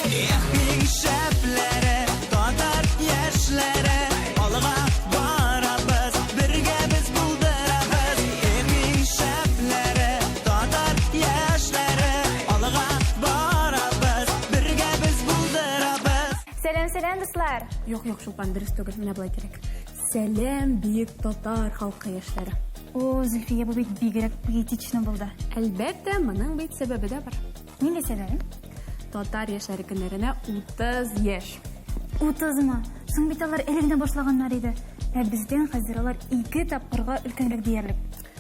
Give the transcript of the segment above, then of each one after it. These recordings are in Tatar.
Эх, иң шәпләре, татар яшьләре, алга барабыз, бергә без булдырабыз. Эх, иң шәпләре, татар яшьләре, алга барабыз, бергә без булдырабыз. Сәлам, сәлам, дуслар! Юк, юк, Чулпан, дөрес түгел, менә болай кирәк. Сәлам, бөек татар халкы яшьләре. О, Зөлфия, бу бит бигрәк поэтично булды. Әлбәттә, моның бит сәбәбе дә бар. Нинди сәбәбе? Татар яшьләре көннәренә 30 яшь. 30-мы? Соң бит алар элек генә башлаганнар иде. Ә бездән хәзер алар ике тапкырга өлкәнрәк диярлек.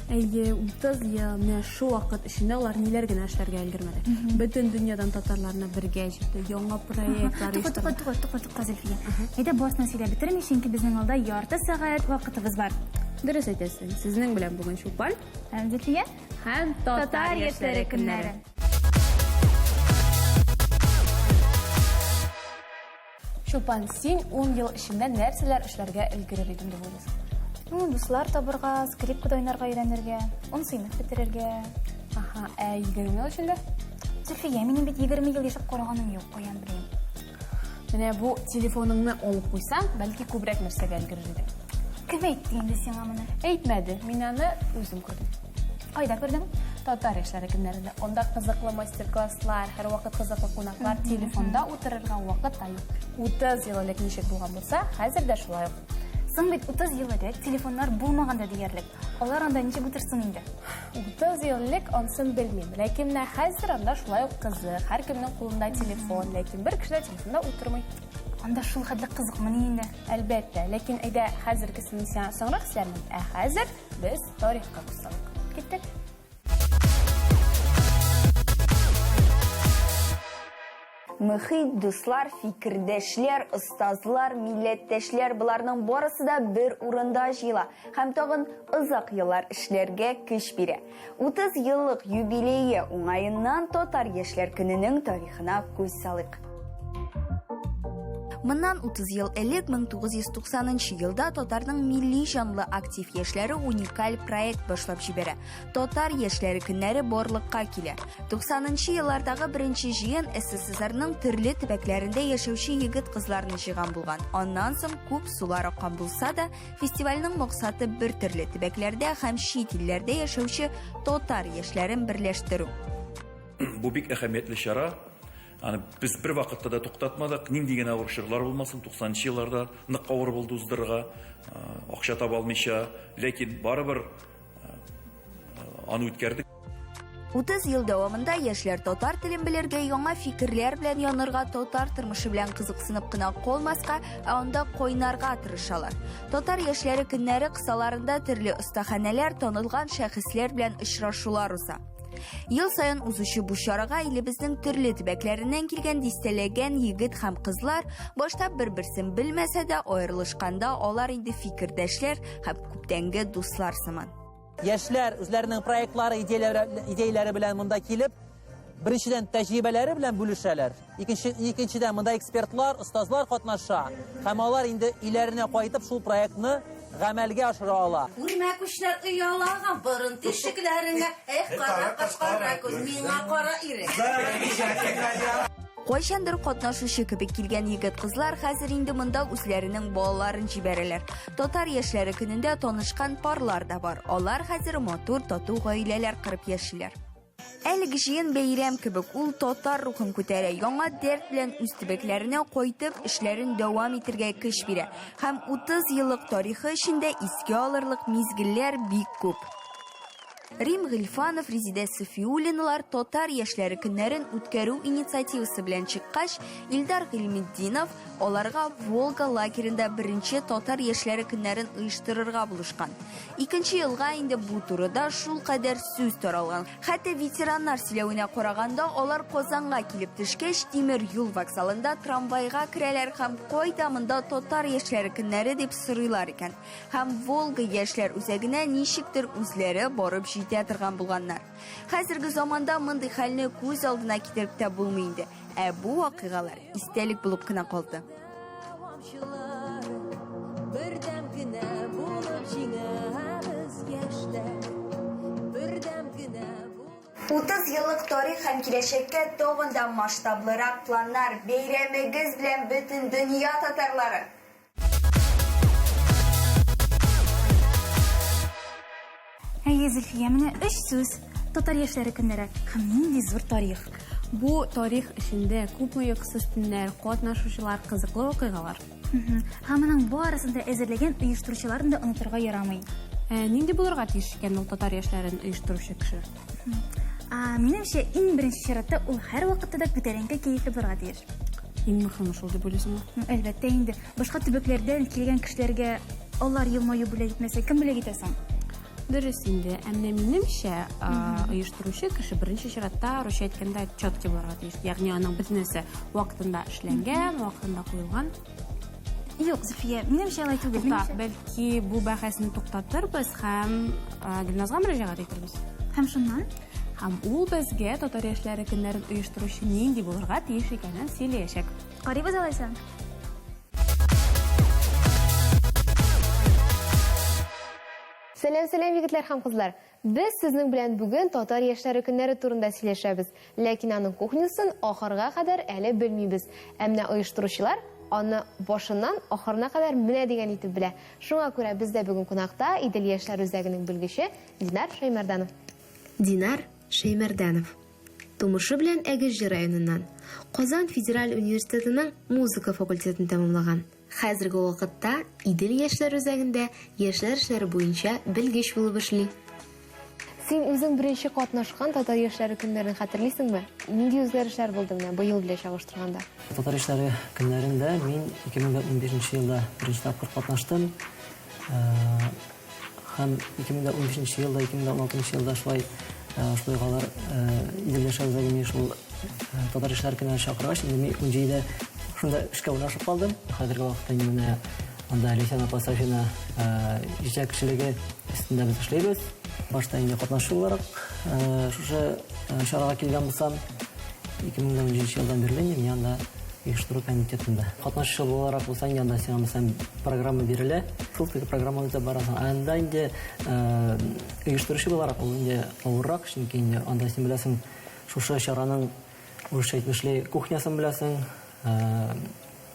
Әйе, 30 ел, менә шул вакыт эчендә алар ниләр генә эшләргә өлгермәде. Бөтен дөньядан татарларны бергә җыйды, яңа проектлар Тукта, тукта, оештырды. тукта, тукта, тукта, Зөлфия. Әйдә барысын сөйләп бетерми, чөнки безнең алда ярты сәгать вакытыбыз бар. Дөрес әйтәсең. Сезнең белән бүген Чулпан Һәм Зөлфия? һәм Татар яшьләре көннәре. Чулпан, син 10 ел эчендә нәрсәләр эшләргә өлгерер идең дип уйлыйсың? Ну, дуслар табырга, скрипкада уйнарга өйрәнергә, 10 сыйныф бетерергә. Аһа, ә 20 ел эчендә? Зөлфия, минем бит 20 ел яшәп караганым юк, каян белим. Менә бу телефоныңны алып куйсаң, бәлки күбрәк нәрсәгә өлгерер идең. Кем әйтте инде сиңа моны? Әйтмәде, мин аны үзем күрдем. Кайда күрдең? Татар яшьләре көннәрендә. Анда кызыклы мастер-класслар, һәрвакыт кызыклы кунаклар, телефонда утырырга вакыт та юк. 30 ел элек ничек булган булса, хәзер дә шулай ук. Соң бит 30 ел элек телефоннар булмаган да диярлек. Алар анда ничек утырсын инде? 30 ел элек ансын белмим. Ләкин менә хәзер анда шулай ук кызык. Һәркемнең кулында телефон, ләкин бер кеше дә телефонда утырмый. Анда шул хәтле кызыкмыни инде? Әлбәттә, ләкин әйдә хәзергесен сиңа соңрак сөйләрмен. Ә хәзер Без тарихка күз салыйк. Киттек. Мөхит, дуслар, фикердәшләр, остазлар, милләттәшләр боларның барысы да бер урында җыела һәм тагын озак еллар эшләргә көч бирә. 30 еллык юбилее уңаеннан Татар яшьләр көненең тарихына күз салыйк. Моннан 30 ел элек 1990 елда татарның милли җанлы актив яшьләре уникаль проект башлап җибәрә. Татар яшьләре көннәре барлыкка килә. 90 еллардагы беренче җыен СССРның төрле төбәкләрендә яшәүче егет-кызларны җыйган булган. Аннан соң күп сулар аккан булса да, фестивальнең максаты бер төрле төбәкләрдә һәм чит илләрдә яшәүче татар яшьләрен берләштерү. Бу бик әһәмиятле чара. Аны без бер вакытта да туктатмадык. Нинди генә авыр чорлар булмасын, 90 нчы елларда нык авыр булды уздырырга, акча таба алмыйча, ләкин барыбер аны үткәрдек. 30 ел дәвамында яшьләр татар телен белергә, яңа фикерләр белән янырга, татар тормышы белән кызыксынып кына калмаска, ә анда кайнарга тырышалар. Татар яшьләре көннәре кысаларында төрле остаханәләр, танылган шәхесләр белән очрашулар уза. Ел саен узучы бу чарага илебезнең төрле төбәкләреннән килгән дистәләгән егет һәм кызлар башта бер-берсен белмәсә дә, аерылышканда алар инде фикердәшләр һәм күптәнге дуслар сыман. Яшьләр үзләренең проектлары, идеяләре, идеяләре белән монда килеп, беренчедән тәҗрибәләре белән бүлешәләр. Икенче, икенчедән монда экспертлар, остазлар катнаша һәм алар инде өйләренә кайтып шул проектны гамәлгә ашыра ала. Үрмәкүчләр оялаган борын тишекләреңә, эх, кара каш, кара күз, миңа кара ирек. Кайчандыр катнашучы кебек килгән егет-кызлар хәзер инде монда үзләренең балаларын җибәрәләр. Татар яшьләре көнендә танышкан парлар да бар. Алар хәзер матур, тату гаиләләр корып яшиләр. Әлеге җыен бәйрәм кебек, ул татар рухын күтәрә, яңа дәрт белән үз төбәкләренә кайтып, эшләрен дәвам итергә көч бирә. Һәм 30 еллык тарихы эчендә искә алырлык мизгелләр бик күп. Рим Гыйльфанов, Резидә Суфиуллиналар татар яшьләре көннәрен үткәрү инициативасы белән чыккач, Илдар Гыйльметдинов аларга Волга лагеренда беренче татар яшьләре көннәрен оештырырга булышкан. Икенче елга инде бу турыда шулкадәр сүз таралган. Хәтта ветераннар сөйләвенә караганда, алар Казанга килеп төшкәч, тимер юл вокзалында трамвайга керәләр һәм кайда монда татар яшьләре көннәре дип сорыйлар икән. Һәм Волга яшьләр үзәгенә ничектер үзләре барып җитә торган булганнар. Хәзерге заманда мондый хәлне күз алдына китереп тә булмый инде. Ә бу вакыйгалар истәлек булып кына калды. Бердәм генә булып җиңәбез яшьләр. Бердәм генә. 30 еллык тарих һәм киләчәккә тагын да масштаблырак планнар. Бәйрәмегез белән, бөтен дөнья татарлары! Әйе, Зөлфия, менә өч сүз, татар яшьләре көннәре һәм нинди зур тарих. Бу тарих эчендә күпме йокысыз төннәр, катнашучылар, кызыклы вакыйгалар. Һәм моның барысын да әзерләгән оештыручыларны да онытырга ярамый. Ә нинди булырга тиеш икән ул татар яшьләрен оештыручы кеше? Минемчә, иң беренче чиратта ул һәрвакытта да күтәренке кәефле булырга тиеш. Иң мөһиме шул дип уйлыйсыңмы? Әлбәттә инде. Башка төбәкләрдән килгән кешеләргә алар елмаю бүләк итмәсә, кем бүләк итә соң? Дөрес инде. Ә менә минемчә, оештыручы кеше беренче чиратта, русча әйткәндә, четкий булырга тиеш. Ягъни аның бөтен нәрсә вакытында эшләнгән, вакытында куелган. Юк, Зөлфия, минемчә алай түгел. Тукта, бәлки бу бәхәсне туктатырбыз һәм Гөлназга мөрәҗәгать итербез. Һәм шуннан? Һәм ул безгә татар яшьләре көннәрен оештыручы нинди булырга тиеш икәнен сөйләячәк. Карыйбыз алайса. Сәлам, сәлам, егетләр һәм кызлар! Без сезнең белән бүген татар яшьләре көннәре турында сөйләшәбез. Ләкин аның кухнясын ахырга кадәр әле белмибез. Ә менә оештыручылар аны башыннан ахырына кадәр менә дигән итеп белә. Шуңа күрә бездә бүген кунакта Идел яшьләр үзәгенең белгече Динар Шәймәрданов. Динар Шәймәрданов. Тумышы белән Әгерҗе районыннан. Казан федераль университетының музыка факультетын тәмамлаган. Хәзерге вакытта Идел яшьләр үзәгендә яшьләр эшләре буенча белгеч булып эшли. Син үзең беренче катнашкан татар яшьләре көннәрен хәтерлисеңме? Нинди үзгәрешләр булды менә быел белән чагыштырганда? Татар яшьләре көннәрендә мин 2015 елда беренче тапкыр катнаштым. Һәм 2015 елда, 2016 елда шулай шулай алар Идел яшьләр үзәге мине шул татар яшьләр көненә чакыргач, инде мин 17-дә шунда эшкә урнашып калдым. Хәзерге вакытта инде менә анда Лисяна апа Сафина җитәкчелеге өстендә без эшлибез. Башта инде катнашучы буларак шушы чарага килгән булсам, 2017 елдан бирле инде мин анда оештыру комитетында. Катнашучы буларак булсаң, анда сиңа мәсәлән программа бирелә. Шул теге программаны үтәп барасың. Ә анда инде оештыручы буларак ул инде авыррак, чөнки инде анда син беләсең шушы чараның урысча әйтмешли кухнясын беләсең.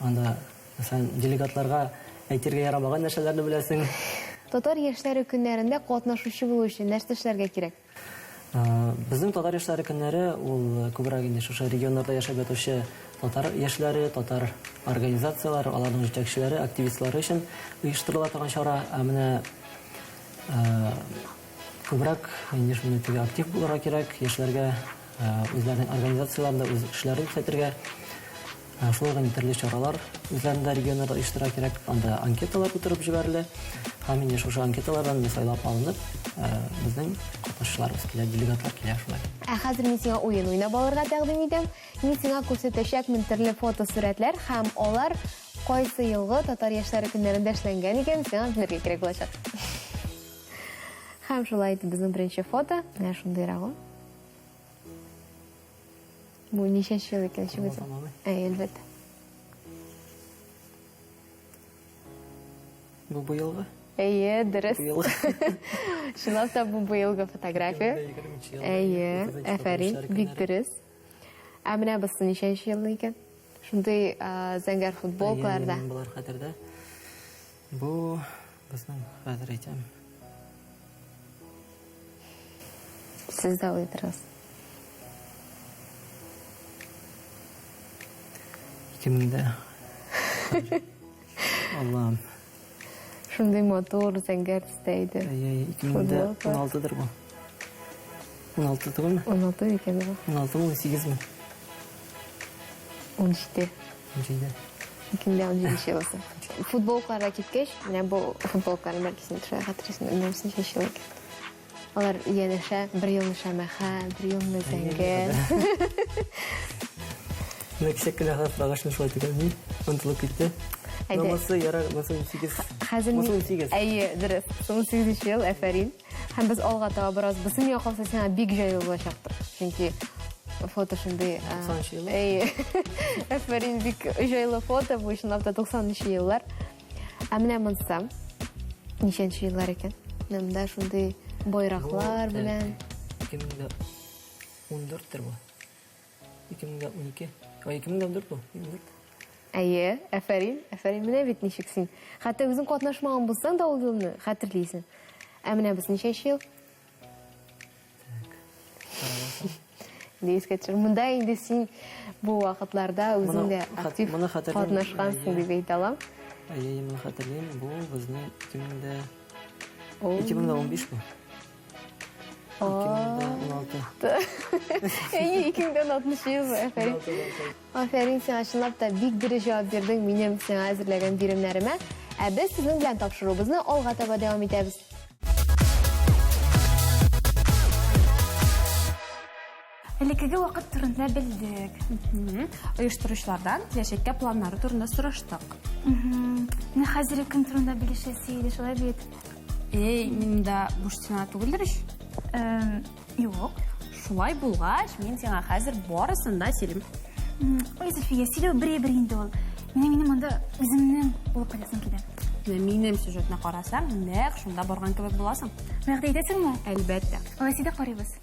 Анда мәсәлән делегатларга әйтергә ярамаган нәрсәләрне беләсең. Татар яшьләре көннәрендә катнашучы булу өчен нәрсә эшләргә кирәк? Безнең татар яшьләре көннәре ул күбрәк инде шушы регионнарда яшәп ятучы татар яшьләре, татар организацияләре, аларның җитәкчеләре, активистлары өчен оештырыла торган чара. Ә менә күбрәк инде шундый теге актив булырга кирәк, яшьләргә үзләренең организацияләрендә үз эшләрен күрсәтергә. Шулай ук инде төрле чаралар үзләрендә регионнарда оештырырга кирәк. Анда анкеталар тутырып җибәрелә. Һәм инде шушы анкеталардан инде сайлап алынып, безнең катнашучыларыбыз килә, делегатлар килә шулай. Ә хәзер мин сиңа уен уйнап алырга тәкъдим итәм. Мин сиңа күрсәтәчәкмен төрле фотосурәтләр һәм алар кайсы елгы татар яшьләре көннәрендә эшләнгән икән, сиңа белергә кирәк булачак. Һәм шулай итеп безнең беренче фото менә шундыйрак ул. Бу ничәнче ел икән чыгып? Әй, әлбәттә. Бу быелгы? Әйе, дөрес. Быелгы. Чынлап та бу быелгы фотография. Әйе, әфәрин, бик дөрес. Ә менә бусы ничәнче елны икән? Шундый зәңгәр футболкаларда. Әйе, болар хәтердә. Бу безнең хәзер әйтәм. Сез дә уйдырыгыз. 2000-дә. Аллам. Шундый матур зәңгәр төстә иде. Әйе, 2016-дыр бу. 16 түгелме? 16 микән бу? 16 мы, 18 ми? 17. 17. 2017 елысы. Футболкаларга киткәч, менә бу футболкаларны бәлки син төшә хәтерлисең, белмим, ничәнче ел икән. Алар янәшә, бер елны шәмәхә, бер елны зәңгәр. Менә кисәк кенә сорагачны шулай түгел, ни? Онытылып китте. Әйдә. Монысы ярар, монысы 18. Хәзер Монысы 18. Әйе, дөрес. 18 ел, әфәрин. Һәм без алга таба бераз бусы миңа калса сиңа бик җайлы булачактыр. Чөнки фото шундый. 90 еллар. Әйе. Әфәрин, бик җайлы фото бу чынлап та 90 еллар. Ә менә монысы ничәнче еллар икән? Менә монда шундый байраклар белән. 2000 14 тер бу. 2012. Ай, 2014 бу. 2014. Әйе, афәрин, афәрин. Менә бит ничек син. Хәтта үзең катнашмаган булсаң да ул елны хәтерлисең. Ә менә без ничәнче ел? Инде искә төшер. Монда инде син бу вакытларда үзең дә актив катнашкансың дип әйтә алам. Әйе, моны хәтерлим. Бу безнең 2015 бу. 2016. Әйе, 2016 ел, афәрин. Афәрин сиңа, чынлап та бик дөрес җавап бирдең минем сиңа әзерләгән биремнәремә. Ә без сезнең белән тапшыруыбызны алга таба дәвам итәбез. Элеккеге вакыт турында белдек. Оештыручылардан киләчәккә планнары турында сораштык. Менә хәзерге көн турында белешәсе иде, шулай бит? Эй, мин дә буш стена түгелдер ич? Юк. Шулай булгач, мин сиңа хәзер барысын да сөйлим. Ой, Зөлфия, сөйләү бер-бер инде ул. Менә минем монда үземнең булып кайтасым килә. Менә минем сюжетны карасаң, нәкъ шунда барган кебек буласың. Вәгъдә итәсеңме? Әлбәттә. Алайса да карыйбыз.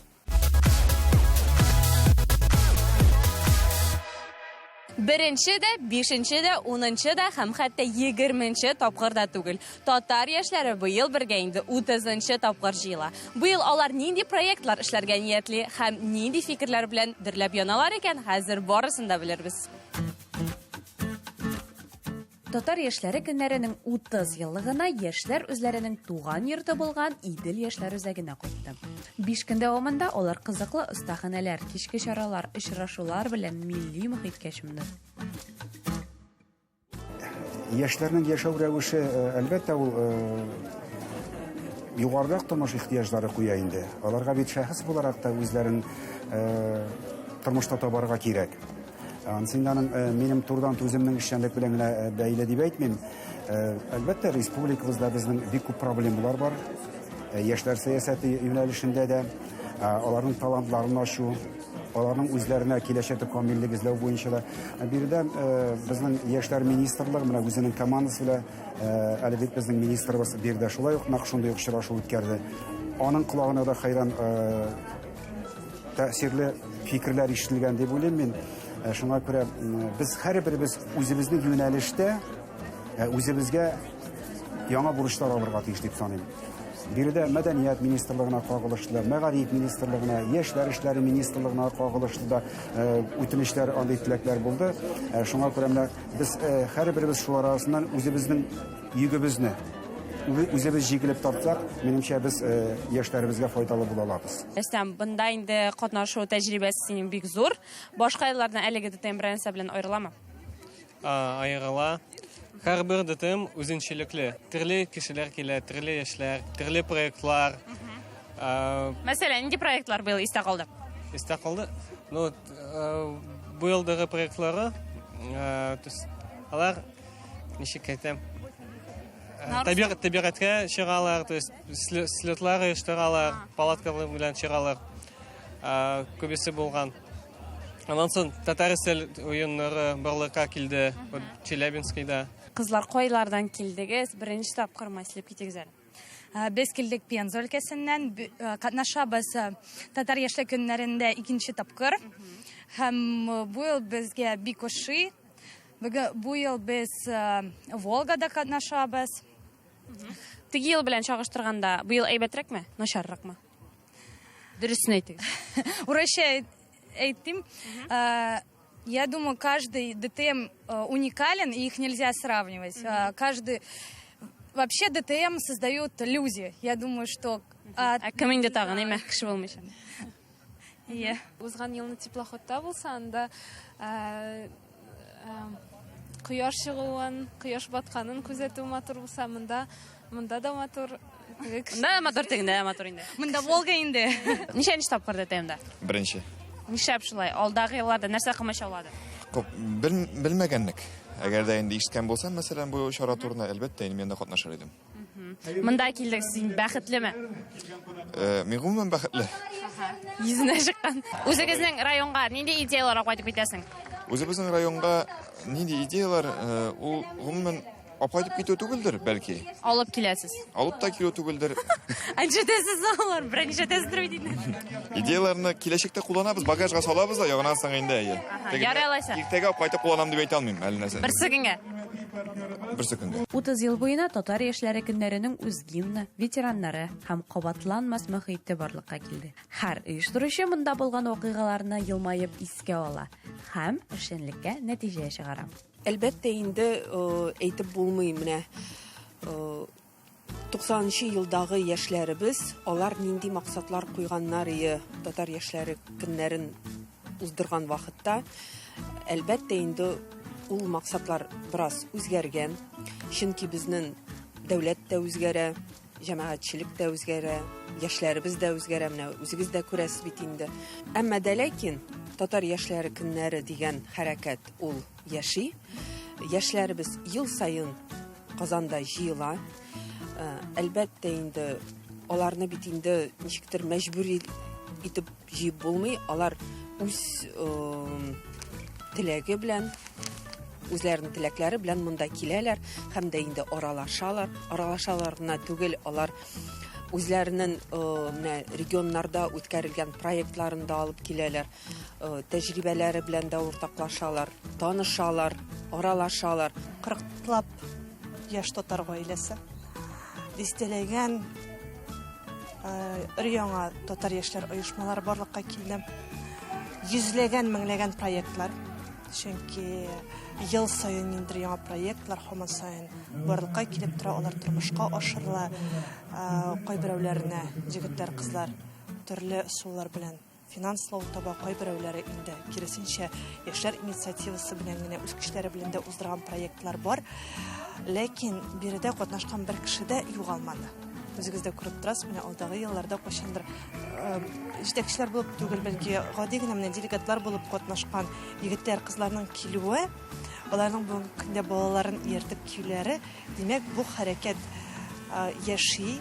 Беренче дә, бишенче дә, унынчы да һәм хәтта егерменче тапкыр да түгел. Татар яшьләре быел бергә инде утызынчы тапкыр җыела. Быел алар нинди проектлар эшләргә ниятли һәм нинди фикерләр белән дөрләп яналар икән, хәзер барысын да белербез. Татар яшьләре көннәренең 30 еллыгына яшьләр үзләренең туган йорты булган Идел яшьләр үзәгенә кайтты. Биш көн дәвамында алар кызыклы остаханәләр, кичке чаралар, очрашулар белән милли мохиткә чумды. Яшьләрнең яшәү рәвеше, әлбәттә, ул югарырак тормыш ихтыяҗлары куя инде. Аларга бит шәхес буларак та үзләрен тормышта табарга кирәк. Анысы инде аның минем турыдан үземнең эшчәнлек белән генә бәйле дип әйтмим. Әлбәттә, республикабызда безнең бик күп проблемалар бар. Яшьләр сәясәте юнәлешендә дә аларның талантларын ачу, аларның үзләренә киләчәктә камиллек эзләү буенча да. Биредә безнең яшьләр министрлыгы менә үзенең командасы белән әле бит безнең министрыбыз биредә шулай ук нәкъ шундый очрашу үткәрде. Аның колагына да хәйран тәэсирле фикерләр ишетелгән дип уйлыйм мин. Шуңа күрә без һәрберебез үзебезнең юнәлештә үзебезгә яңа бурычлар алырга тиеш дип саныйм. Биредә мәдәният министрлыгына кагылышлы, мәгариф министрлыгына, яшьләр эшләре министрлыгына кагылышлы да үтенечләр, андый теләкләр булды. Шуңа күрә менә без һәрберебез шулар арасыннан үзебезнең йөгебезне үзебез җигелеп тартсак, минемчә, без яшьләребезгә файдалы була алабыз. Рөстәм, бында инде катнашу тәҗрибәсе синең бик зур. Башка еллардан әлеге ДТМ берәр нәрсә белән аерыламы? Аерыла. Һәрбер ДТМ үзенчәлекле. Төрле кешеләр килә, төрле яшьләр, төрле проектлар. Мәсәлән, нинди проектлар быел истә калды? Истә калды? Ну, бу елдагы проектлары, алар, ничек әйтәм, табигатькә чыгалар, то есть слетлар оештыралар, палаткалар белән чыгалар. Күбесе булган. Аннан соң татар өстәл уеннары барлыкка килде, вот Челябинскийда. Кызлар, кайлардан килдегез? Беренче тапкыр мәслеп китегез әле. Без килдек Пенза өлкәсеннән, катнашабыз татар яшьләр көннәрендә икенче тапкыр. Һәм бу ел безгә бик ошый. Бу ел без Волгада катнашабыз. Теге ел белән чагыштырганда, бу ел әйбәтрәкме, начарракмы? Дөресен әйтегез. Урысча әйтим. Я думаю, каждый ДТМ уникален, и их нельзя сравнивать. Каждый... Вообще ДТМ создают люди. Я думаю, что... Ә кем инде тагын, әйме, кеше булмыйча. Иә. Узган елны теплоходта булса, анда кояш чыгуын, кояш батканын күзәтү матур булса, монда монда да матур. Монда да матур, тегендә дә матур инде. Монда Волга инде. Ничәнче тапкыр ДТМда? Беренче. Нишләп шулай? Алдагы елларда нәрсә комачаулады? Күп белмәгәнлек. Әгәр дә инде ишеткән булсам, мәсәлән, бу чара турында, әлбәттә, инде мин дә катнашыр идем. Монда килдек, син бәхетлеме? Мин гомумән бәхетле. Йөзенә чыккан. Үзегезнең районга нинди идеялар алып кайтып китәсең? Үзебезнең районга нинди идеялар, ул гомумән. Апкайтып китү түгелдер, бәлки. Алып киләсез. Алып та килү түгелдер. Ә нишләтәсез алар? Берәр нишләтәсездер бит инде. Идеяләрне киләчәктә кулланабыз, багажга салабыз да, ягынан соң инде әйе. Аһа, ярый алайса. Иртәгә алып кайтып кулланам дип әйтә алмыйм, әле нәрсә. Берсе көнгә. Берсе көнгә. 30 ел буена татар яшьләре көннәренең үз гимны, ветераннары һәм кабатланмас мохите барлыкка килде. Һәр оештыручы монда булган вакыйгаларны елмаеп искә ала һәм эшчәнлеккә нәтиҗә чыгара. Әлбәттә инде, әйтеп булмый, менә 90 нчы елдагы яшьләребез, алар нинди максатлар куйганнар ие татар яшьләре көннәрен уздырган вакытта. Әлбәттә инде, ул максатлар бераз үзгәргән, чөнки безнең дәүләт тә үзгәрә, җәмәгатьчелек тә үзгәрә, яшьләребез дә үзгәрә, менә үзегез дә күрәсез бит инде. Әмма дә ләкин татар яшьләре көннәре дигән хәрәкәт ул яши. Яшьләребез ел саен Казанда җыела. Э, әлбәттә инде аларны бит инде ничектер мәҗбүри итеп җыеп булмый. Алар үз э, теләге белән, үзләренең теләкләре белән монда киләләр һәм дә инде аралашалар. Аралашалар гына түгел, алар үзләренең э, менә регионнарда үткәрелгән проектларын да алып киләләр. Э, тәҗрибәләре белән дә уртаклашалар, танышалар, аралашалар. Кырыклап яшь татар гаиләсе, дистәләгән э, өр-яңа татар яшьләр оешмалары барлыкка килде. Йөзләгән, меңләгән проектлар. Чөнки ел саен ниндидер яңа проектлар һаман саен барлыкка килеп тора, алар тормышка ашырыла. Э, кайберәүләренә егетләр, кызлар төрле ысуллар белән финанслау таба, кайберәүләре инде, киресенчә, яшьләр инициативасы белән генә үз көчләре белән дә уздырган проектлар бар. Ләкин биредә катнашкан бер кеше дә югалмады. Үзегез дә күреп торасыз, менә алдагы елларда кайчандыр җитәкчеләр булып түгел, бәлки гади генә менә делегатлар булып катнашкан егетләр, кызларның килүе, аларның бүгенге көндә балаларын ияртеп килүләре, димәк, бу хәрәкәт яши,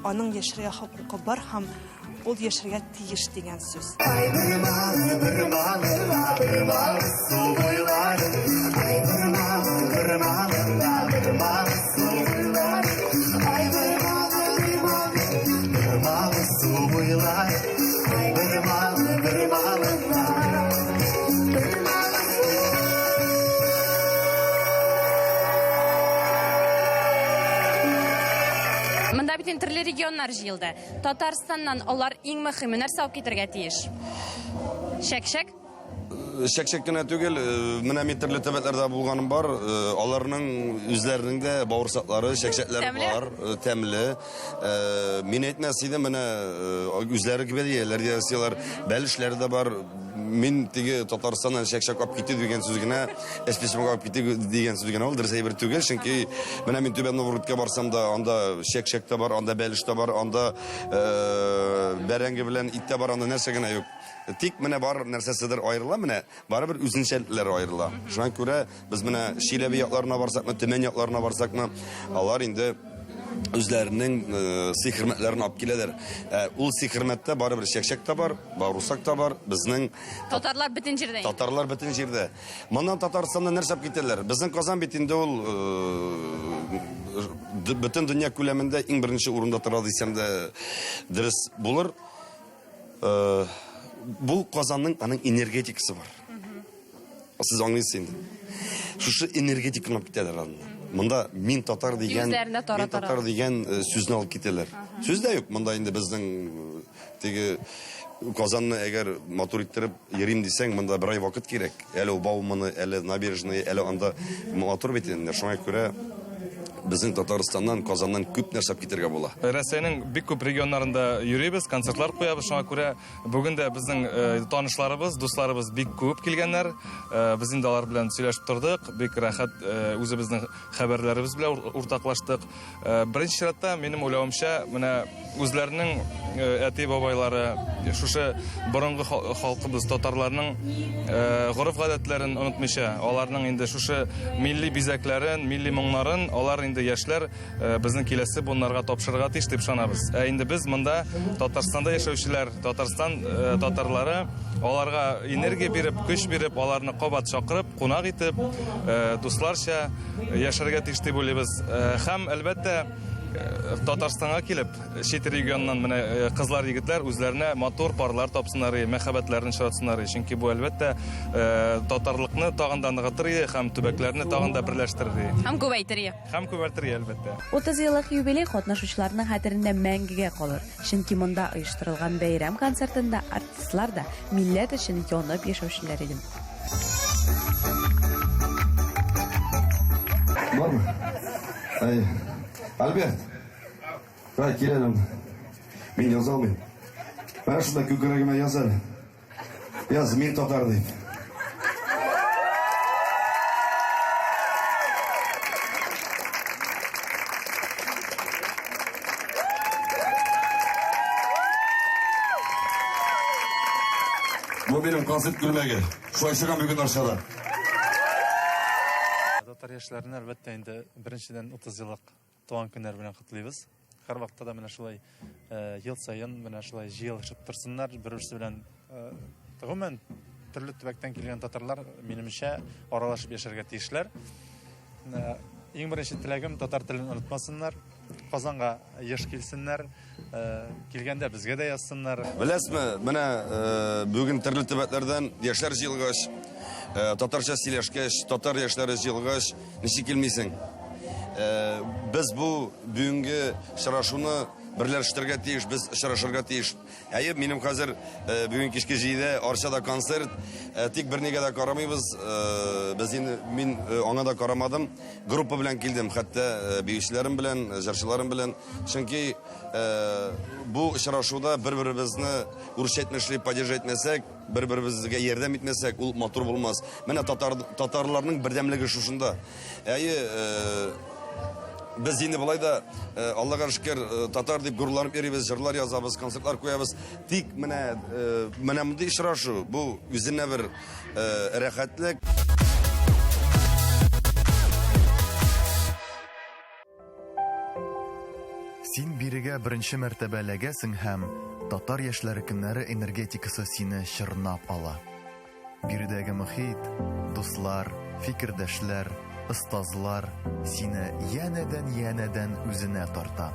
аның яшәргә хокукы бар һәм Ул яшәргә тиеш дигән сүз. Ай бормалы, бормалы, бормалы су буйлары. Ай бормалы, бормалы, бормалы су буйлары. Ай бормалы, бормалы, бормалы су буйлары. Ай бормалы, бормалы, бормалы Монда бит инде төрле регионнар җыелды. Татарстаннан алар иң мөхиме нәрсә алып китергә тиеш? Чәкчәк? Чәкчәк кенә түгел, э, менә мин төрле төбәкләрдә булганым бар. Э, аларның үзләренең дә бавырсаклары, чәкчәкләре бар, э, тәмле. Мин әйтмәс идем, менә үзләре гөбәдияләр дә ясыйлар, бәлешләре дә бар. Мин теге Татарстаннан чәкчәк алып китү дигән сүз генә, эшпечмәк алып китү дигән сүз генә ул дөрес әйбер түгел, чөнки менә мин Түбән Новгородка барсам да, анда чәкчәк тә бар, анда бәлеш тә бар, анда э, бәрәңге белән ит тә бар, анда нәрсә генә юк. Тик менә бар нәрсәседер аерыла, менә барыбер үзенчәлекләре аерыла. Шуңа күрә без менә Чиләбе якларына барсакмы, Төмән якларына барсакмы, алар инде үзләренең э, сый-хөрмәтләрен алып киләләр. Ә, ул сый-хөрмәттә барыбер чәкчәк тә бар, баурсак та бар, безнең Татарлар бөтен җирдә. инде. Татарлар бөтен җирдә. Моннан Татарстаннан нәрсә алып китәләр? Безнең Казан бит инде ул э, бөтен дөнья күләмендә иң беренче урында тора дисәм дә дөрес булыр. Э, бу Казанның аның энергетикасы бар. Сез аңлыйсыз инде. Шушы энергетиканы алып китәләр анда. Монда мин татар дигән, Үзләрендә тара мин татар дигән э, сүзне алып китәләр. Сүз дә юк. Монда инде безнең э, теге Казанны әгәр матур иттереп йөрим дисәң, монда бер ай вакыт кирәк. Әле ул Бауманы, әле набережный, әле анда матур бит инде. Шуңа күрә безнең Татарстаннан, Казаннан күп нәрсә алып китергә була. Рәсәйнең бик күп регионнарында йөрибез, концертлар куябыз. Шуңа күрә бүген дә безнең э, танышларыбыз, дусларыбыз бик күп килгәннәр. Э, без инде алар белән сөйләшеп тордык, бик рәхәт э, үзебезнең хәбәрләребез белән уртаклаштык. Э, беренче чиратта, минем уйлавымча, менә үзләренең э, әти-бабайлары, шушы борынгы халкыбыз татарларның э, гореф-гадәтләрен онытмыйча, аларның инде шушы милли бизәкләрен, милли моңнарын алар инде инде яшьләр безнең киләсе буыннарга тапшырырга тиеш дип ышанабыз. Ә инде без монда Татарстанда яшәүчеләр, Татарстан татарлары аларга энергия биреп, көч биреп, аларны кабат чакырып, кунак итеп, дусларча яшәргә тиеш дип уйлыйбыз. Һәм, әлбәттә, Татарстанга килеп, чит регионнан менә кызлар, егетләр үзләренә матур парлар тапсыннар, мәхәббәтләрен очратсыннар. Чөнки бу, әлбәттә, татарлыкны тагын да ныгытыр иде һәм төбәкләрне тагын да берләштерер иде. Һәм күбәйтер иде. Һәм күбәйтер иде, әлбәттә. 30 еллык юбилей катнашучыларның хәтерендә мәңгегә калыр. Чөнки монда оештырылган бәйрәм концертында артистлар да милләт өчен янып яшәүчеләр иде. Бармы? Әй, Альберт. Ай, кил әле. Мин яза алмыйм. Менә шунда күкрәгемә яз әле. Яз, мин татар дип. Бу минем концерт күлмәге. Шулай чыгам бүген Арчада. Татар яшьләрен әлбәттә инде беренчедән 30 еллык туган көннәре белән котлыйбыз. Һәрвакытта да менә шулай э, ел саен менә шулай җыелышып торсыннар, бер-берсе белән э, гомумән төрле төбәктән килгән татарлар, минемчә, аралашып яшәргә тиешләр. Э, иң беренче теләгем татар телен онытмасыннар, Казанга еш килсеннәр, килгәндә безгә дә язсыннар. Беләсезме, менә бүген төрле төбәкләрдән яшьләр җыелгач, татарча сөйләшкәч, татар яшьләре җыелгач, ничек килмисең? Без бу бүгенге очрашуны берләштерергә тиеш, без очрашырга тиеш. Әйе, минем хәзер бүген кичке җидедә Арчада концерт, тик бернигә дә карамыйбыз. Без инде мин аңа да карамадым. Группа белән килдем, хәтта биючеләрем белән, җырчыларым белән. Чөнки бу очрашуда бер-беребезне урысча әйтмешли поддержать итмәсәк, бер-беребезгә ярдәм итмәсәк, ул матур булмас. Менә татар татарларның бердәмлеге шушында. Әйе, без инде болай да, Аллага шөкер, татар дип горурланып йөрибез, җырлар язабыз, концертлар куябыз. Тик менә менә мондый очрашу, бу үзенә бер рәхәтлек. Син бирегә беренче мәртәбә эләгәсең һәм татар яшьләре көннәре энергетикасы сине чорнап ала. Биредәге мохит, дуслар, фикердәшләр, остазлар сине янәдән-янәдән үзенә тарта.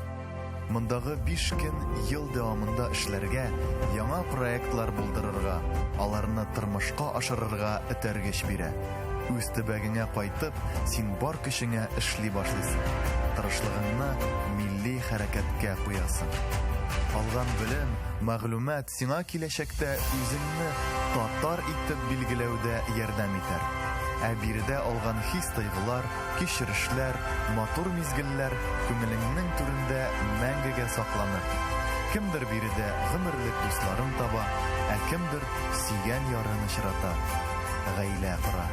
Мондагы биш көн ел дәвамында эшләргә, яңа проектлар булдырырга, аларны тормышка ашырырга этәргеч бирә. Үз төбәгеңә кайтып, син бар көчеңә эшли башлыйсың, тырышлыгыңны милли хәрәкәткә куясың. Алган белем, мәгълүмат сиңа киләчәктә үзеңне татар итеп билгеләүдә ярдәм итәр. Ә биредә алган хис-тойгылар, кичерешләр, матур мизгелләр күңелеңнең түрендә мәңгегә сакланыр. Кемдер биредә гомерлек дусларын таба, ә кемдер сөйгән ярын очрата, гаилә кора.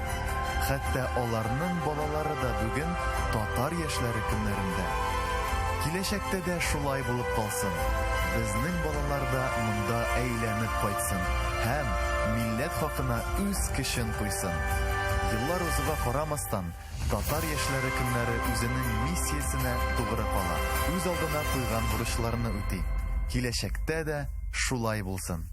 Хәтта аларның балалары да бүген татар яшьләре көннәрендә. Киләчәктә дә шулай булып калсын, безнең балалар да монда әйләнеп кайтсын һәм милләт хакына үз көчен куйсын. Еллар узуга карамастан, татар яшьләре көннәре үзенең миссиясенә тугры кала, үз алдына куйган бурычларны үти. Киләчәктә дә шулай булсын.